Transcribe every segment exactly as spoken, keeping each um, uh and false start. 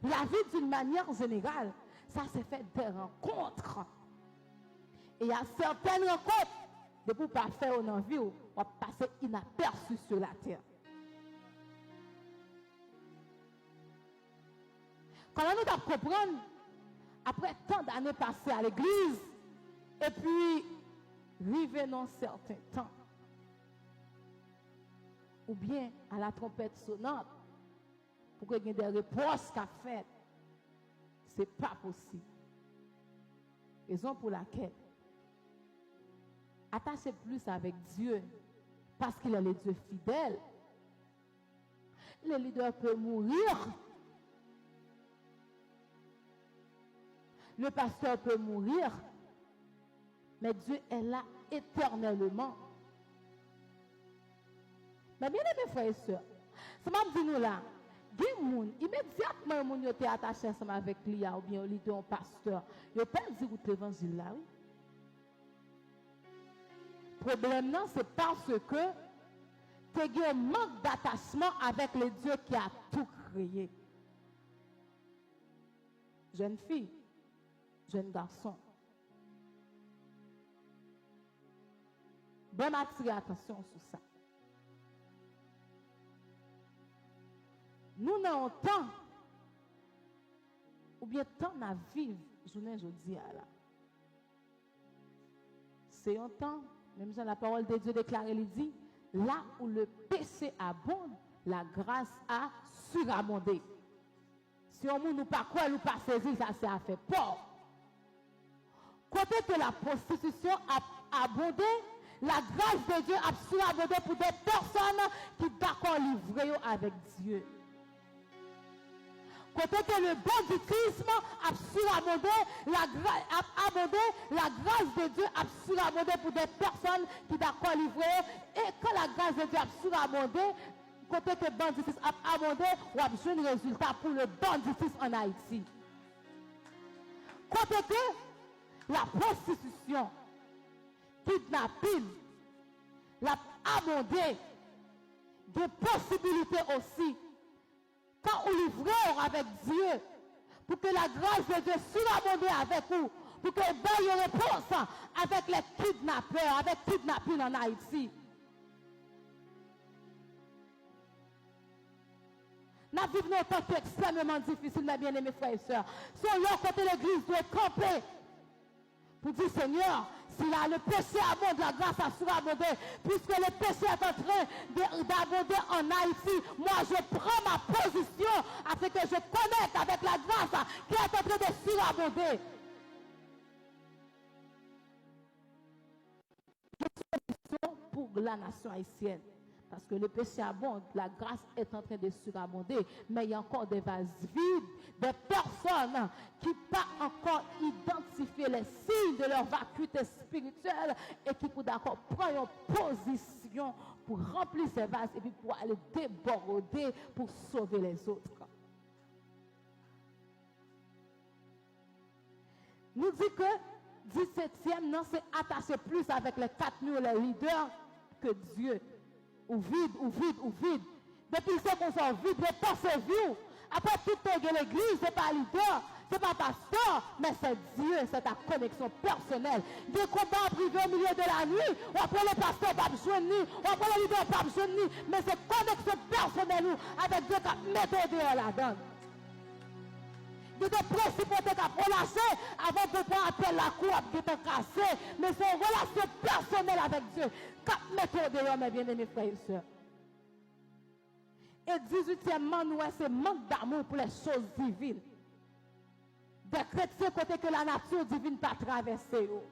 La vie d'une manière générale, ça se fait des rencontres. Et il y a certaines rencontres, depi w pa fè yo nan vi w, w ap pase inaperçu sur la terre. Kounye a nou t ap konprann, apre tan dane pase a legliz, epi rive nan sèten tan, oubyen a la trompette sonnante, pou ke gen de repwòch k ap fèt. Se pa posib. Raison pour laquelle, attaché plus avec Dieu, parce qu'il est le Dieu fidèle, le leader peut mourir, le pasteur peut mourir, mais Dieu est là éternellement. Mes bien-aimés frères et sœurs, sa m ap di nou la, gen moun, imedyatman yon moun yo te atache ansanm avèk li a, oubyen yo li te yon pastè, yo pèdi wout levanjil la, wi. Pwoblèm nan, se paske te gen yon mank datachman avèk le Dieu qui a tout créé. Jèn fi, jèn gason, bon, m atire atansyon sou sa. Nou nan yon tan, oubyen tan n ap viv jounen jodi a la. Se yon tan, menm jan la parole de Dieu deklare, li di, là où le péché abonde, la grâce a surabondé. Si yon moun ou pa kwè l, ou pa sezi, sa se afè pa w. Kote ke la prostitisyon ap abonde, la grâce de Dieu ap surabonde pou de pèsòn ki dakò livre yo avèk Dye. Kote ke le banditisme ap surabonde, la gra-, ap abonde, la grâce de Dieu ap surabonde pou de pèsòn ki dakò livre yo. E kan la grâce de Dieu ap surabonde, kote ke banditis ap abonde, w ap jwenn rezilta pou le banditis an Ayiti. Kote ke la prostitisyon, kidnapin, l ap abonde, gen posibilite osi, kan ou livre w avèk Dye, pou ke la grâce de Dieu surabonde avèk ou, pou ke l bay yon repons avèk les kidnappeurs, avèk kidnapin an Ayiti. N ap viv nan yon tan ki ekstrèmeman difisil, mes bien-aimés frères et sœurs. Se yon lè kote legliz dwe kanpe pou di, Seigneur, si la, le péché abonde, la grâce a surabondé. Puisque le péché est en train de, d'abonder en Haïti, moi, je prends ma position à ce que je connecte avec la grâce qui est en train de surabonder. Gen solisyon pou la nasyon ayisyèn. Parce que le péché abonde, la grâce est en train de surabonder, mais il y a encore des vases vides, des personnes qui pas encore identifié les signes de leur vacuité spirituelle et qui pou dakò pran yon pozisyon pou ranpli se vaz epi pou ale debòde pou sove lèzòt. Nou di ke disetyèm nan se attaché plus avec les quatre murs, les leaders, que Dieu. Ou vid, ou vid, ou vid. Depi se konsa ou vid, repanse vi w. Apre tout tan gen legliz, se pa lidè, se pa pastè, men se Dye, se ta koneksyon pèsonèl. Gen konba ap rive o milye de la nwi, w ap rele pastè, w p ap jwenn li, w ap rele lidè, w p ap jwenn li, men se koneksyon pèsonèl ou avèk Dye k ap mete w deyò ladan l. Gen de prensip ou te ka pwolache avan pou pran apèl lakou ap gentan kase, men se yon relasyon pèsonèl avèk Dye k ap mete w deyò, mes bien-aimés frères et sœurs. E dizuityèmman, nou wè se mank damou pou les choses divines. Des chrétiens kote ke la nature divine pa travèse yo.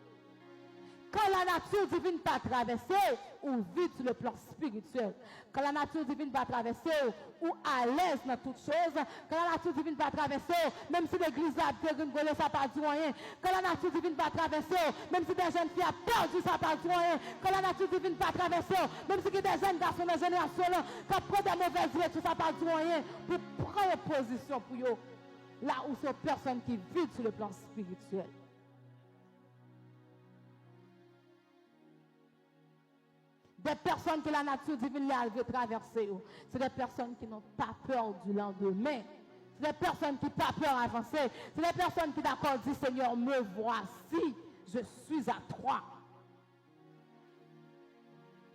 Kan la nature divine pa travèse w, ou vid sur le plan spirituel. Kan la nature divine pa travèse w, ou alèz nan tout choz. Kan la nature divine pa travèse w, menm si legliz la ap degringole, sa pa di w anyen. Kan la nature divine pa travèse w, menm si des jeunes filles ap pèdi, sa pa di w anyen. Kan la nature divine pa travèse w, menm si gen des jeunes garçons nan jenerasyon lan k ap pran de movèz direksyon, sa pa di w anyen. Pou pran yon pozisyon pou yo, la ou se yon pèsòn ki vid sur le plan spirituel. Des personnes que la nature divine lè al vle travèse yo. C'est des personnes qui n'ont pas peur du lendemain. C'est des personnes qui pas peur avancer. C'est des personnes qui d'accord disent, Seigneur, me voici, je suis à toi.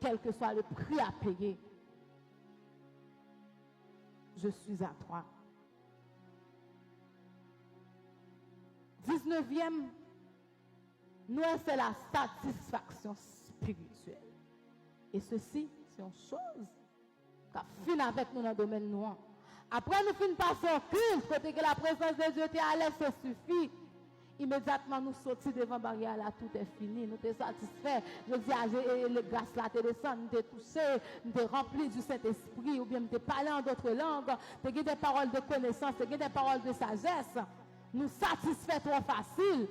Quel que soit le prix à payer, je suis à toi. Dix-neuvième, nou wè se la satisfaction spirituelle. Et ceci, c'est une chose k ap fin avèk nou nan domèn nou an. Apre nou fin pase yon kilt kote ke la prezans de Dye te alèz, se sifi. Imedyatman nou soti devan baryè la, tout est fini. Nou te satisfè. Jodi a, je- e- e- gras la te desann, nou te touche, nou te ranpli du Sentespri, oubyen nou te pale an dòt lang, te gen de pawòl de konesans, te gen de pawòl de sajès. Nou satisfè twò fasil.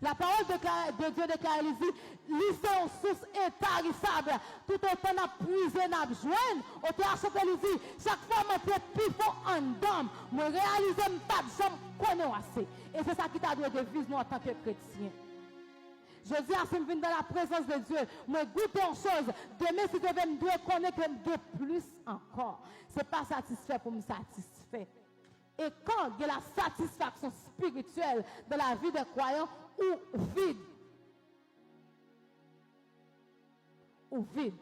La parole de, de Dieu déclare, li di, li se yon sous entarisab. Tout otan n ap pwize, n ap jwenn. Otè a chante, li di, chak fwa mwen te pi fon anndan m, mwen reyalize m pa t janm konnen w ase. E se sa ki ta dwe deviz nou antanke kretyen. Jodi a, si m vin dans la présence de Dieu, mwen goute yon choz, demen, si Dye vle, m dwe konnen ke m gen plis ankò. Se pa satisfè pou m satisfè. E kan gen la satisfaction spirituelle dans la vie des croyants, ou vid. Ou vid.